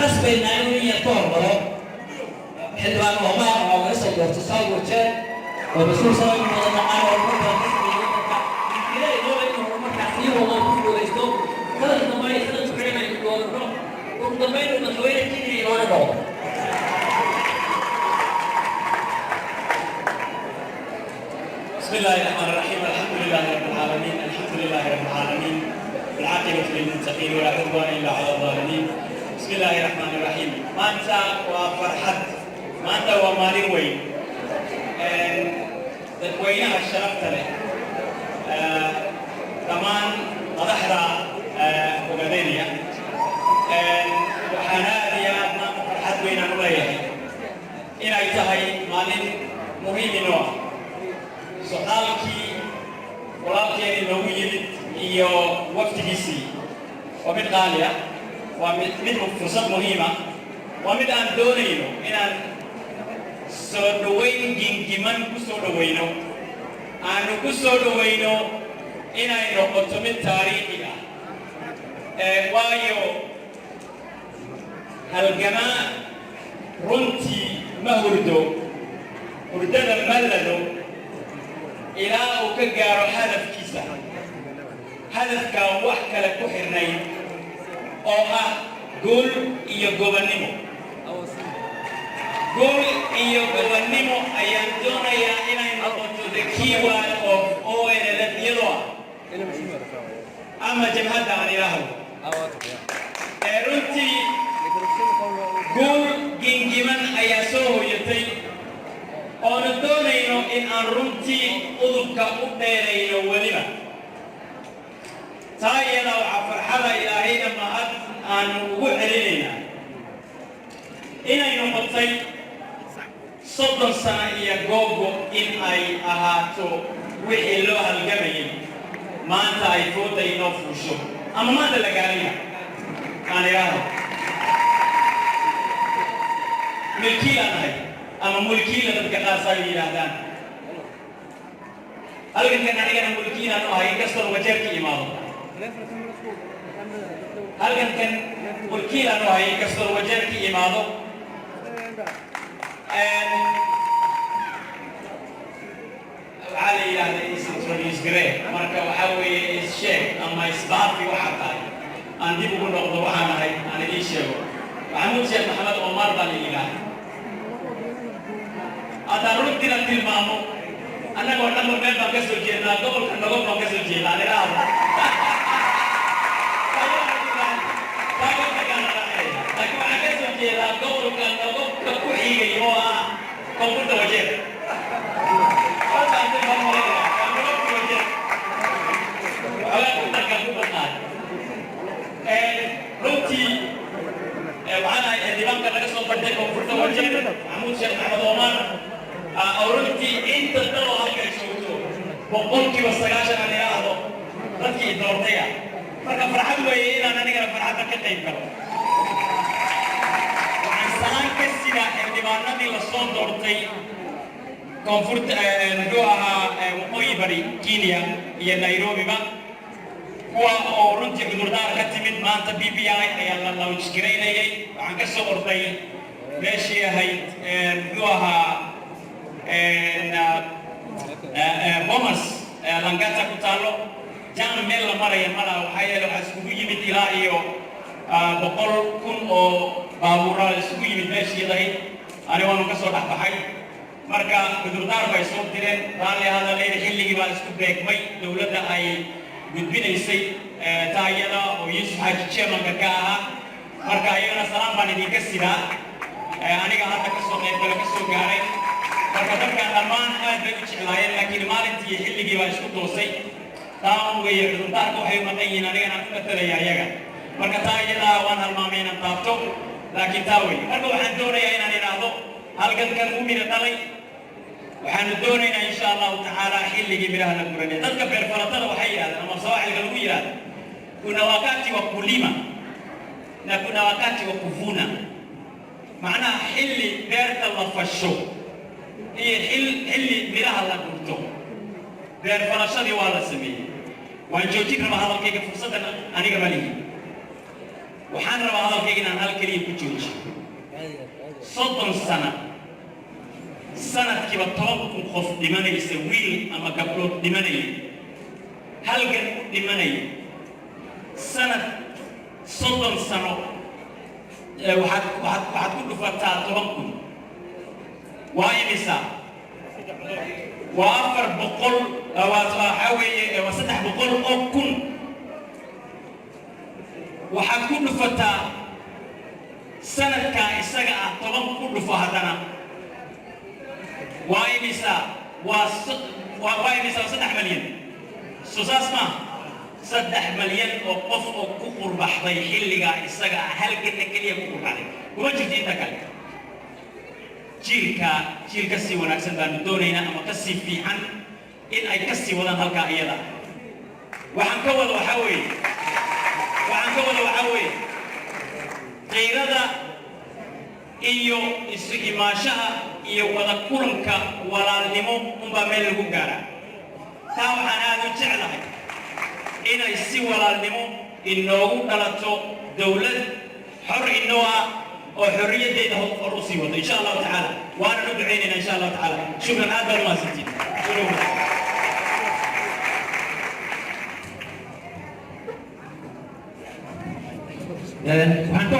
Qasbaynaa inuu in yar ka hormaro Xildhibaan Omar oo laga soo doorto South Wajeer, oo mas-uul sano in badan naqaan oo horumar badan ka sameeyey waddanka. Ilaahay doonay inuu horumarkaas sii wado oo ku guulaysto, sanadka dambe iyo sanadka xigana aynu doorano, ugu dambeyn uu madaxweyne Kenya inooga noqdo. بسم الله الرحمن الرحيم، الحمد لله رب العالمين، الحمد لله رب العالمين، والعاقبة للمتقين ولا عدوان إلا على الظالمين. بسم الله الرحمن الرحيم. Maanta waa farxad, maanta waa maalin weyn. Dadweynaha sharafta leh, dhammaan madaxda Ogadeynaya, waxaan aad iyo aad maanta farxad weyn aan u leeyahay inay tahay maalin muhiim inoo ah. Socdaalkii walaalkeeni noogu yimid iyo wafdigiisii waa mid qaali ah, waa mid fursad muhiima, waa mid aan doonayno inaan soo dhowayn gingiman ku soo dhowayno, aanu ku soo dhowayno inay noqoto mid taariikhi ah. Waayo, halgamaa runtii ma hurdo, hurdada ma lado ilaa uu ka gaaro hadafkiisa, hadafkaan wax kale ku xirnayn oo ah guul iyo gobonnimo. Guul iyo gobonnimo ayaan doonayaa inay noqoto the keyword of ONLF, iyadoo ah ama jabhadda aan idhaahdo. Ee runtii guul gingiman ayaa soo hoyatay oonu doonayno in aan runtii udubka u dheerayno. Weliba taa iyada waxaa farxada, Ilaahayna mahad aanu ugu celinaynaa inay noqotay 30 sano iyo googo in ay ahaato wixii loo halgamayay maanta ay fooda inoo fuusho ama maanta la gaaraya aan idhaahdo. Milkiilaan ahay ama mulkiila, dadka qaar saa yidhaahdaan. Halgankan anigana mulkiilaan u ahay, inkastoo Wajeerka imaado. Halgankan mulkiilaan u ahay, inkastoo Wajeerka imaado. Waxaa la yidhaahdaa is introduce garee. Marka waxaa weeye is sheeg ama isbaafi waxaa tahay. Aan dib ugu noqdo waxaan ahay, aan idiin sheego. Maxamuud Sheekh Maxamed Omar baa la yidhaahda. Haddaan runtiina tilmaamo, annagoo dhanba meel baan ka soo jeednaa, gobolka Nogob baan ka soo jeednaa, aan idhaahdo. Laakiin waxaan ka soo jeedaa gobolka Nogobka ku xigay oo ah koonfurta Wajeer. Waa Nogobka Wajeer, waxoogaa ku darkan ku badnaay. Runtii waxaan ahay xildhibaanka laga soo bartay koonfurta Wajeer, Maxamuud Sheekh Maxamed Omar, oo runtii inta daloo halkan joogto 90% aan idhaahdo dadkii doortay ah. Marka farxad weeye inaan anigana farxadda ka qayb galo. Waxaan salaan ka sidaa xildhibaanadii lasoo doortay koonfurta, muxuu ahaa, Waqooyi Bari Kenya iyo Nairobiba, kuwa oo runtii cudurdaar ka timid. Maanta BBI ayaa la launch garaynayay. Waxaan ka soo orday meeshii ahayd, muxuu ahaa, Bomas, Langata ku taallo. Jam meel la maraya ma laha. Waxaa yeele waxaa iskugu yimid ilaa iyo 100,000 oo baabuura isugu yimid meeshii ahayd. Ani waanu ka soo dhex baxay. Marka cudurdaar bay soo direen, raalli hadaleyn, xilligii baa isku beegmay dowladda ay gudbinaysay taayada oo Yuusuf Xaaji chairmanka ka ahaa. Marka ayagana salaam baan idinka sidaa, aniga hadda ka soo qaybgalo, ka soo gaaray. Marka dadkan dhammaan aad bay u jeclaayeen, laakiin maalintii iyo xilligii baa isku toosay. Taa weeye cudurdaarka, waxay u maqan yihiin anigana aan u matalaya ayaga. Marka taa iyadaa waan halmaamay inaan taabto, laakiin taa weeye. Marka waxaan doonayaa inaan idhaahdo halgankan u midho dhalay. Waxaanu doonaynaa, insha Allahu tacaala, xilligii midhaha la guranay. Dadka beerfalatada waxay yidhahdaan ama sawaaxilka lagu yidhahdo, kuna wakati wa kulima na kuna wakati wa kuvuna. Macnaha xilli beerta la fasho iyo xilli midhaha la gurto. Beer falashadii waa la sameeyey. Waan joojin rabaa hadalkayga, fursaddan aniga ma lihi. Waxaan rabaa hadalkayga inaan hal keliya ku joojiyo. 30 sano, sanadkiiba 10,000 qof dhimanaysa, wiil ama gabdhood dhimanaya, halgan u dhimanaya, sanad 30 sano, waxaad ku dhufataa 10,000, waa imisa? Waa 400, waxaa weeye waa 300,000. Waxaad ku dhufataa sanadkaa isaga ah 10 ku dhufo haddana, waa imisa? Waa imisa? Waa 3 malyan, soo saas maa? 3 malyan oo qof oo ku qurbaxday xilligaa isaga ah, halganna keliya ku qurbaxday, kuma jirto inta kale. Jiilka jiil ka sii wanaagsan baanu doonaynaa ama ka sii fiican in ay ka sii wadaan halkaa iyada. Waxaan ka wada waxaa weeye qiirada iyo isu imaashaha iyo wada kulanka walaalnimo unbaa meel lagu gaaraa. Taa waxaan aad u jeclahay inay si walaalnimo inoogu dhalato dowlad xor inoo ah oo xorriyaddeeda hor u sii wado, insha Allahu tacaala. Waanan u ducaynayna, insha Allahu tacaala. Shukran, aad baad umahadsantiin. Waxaan ka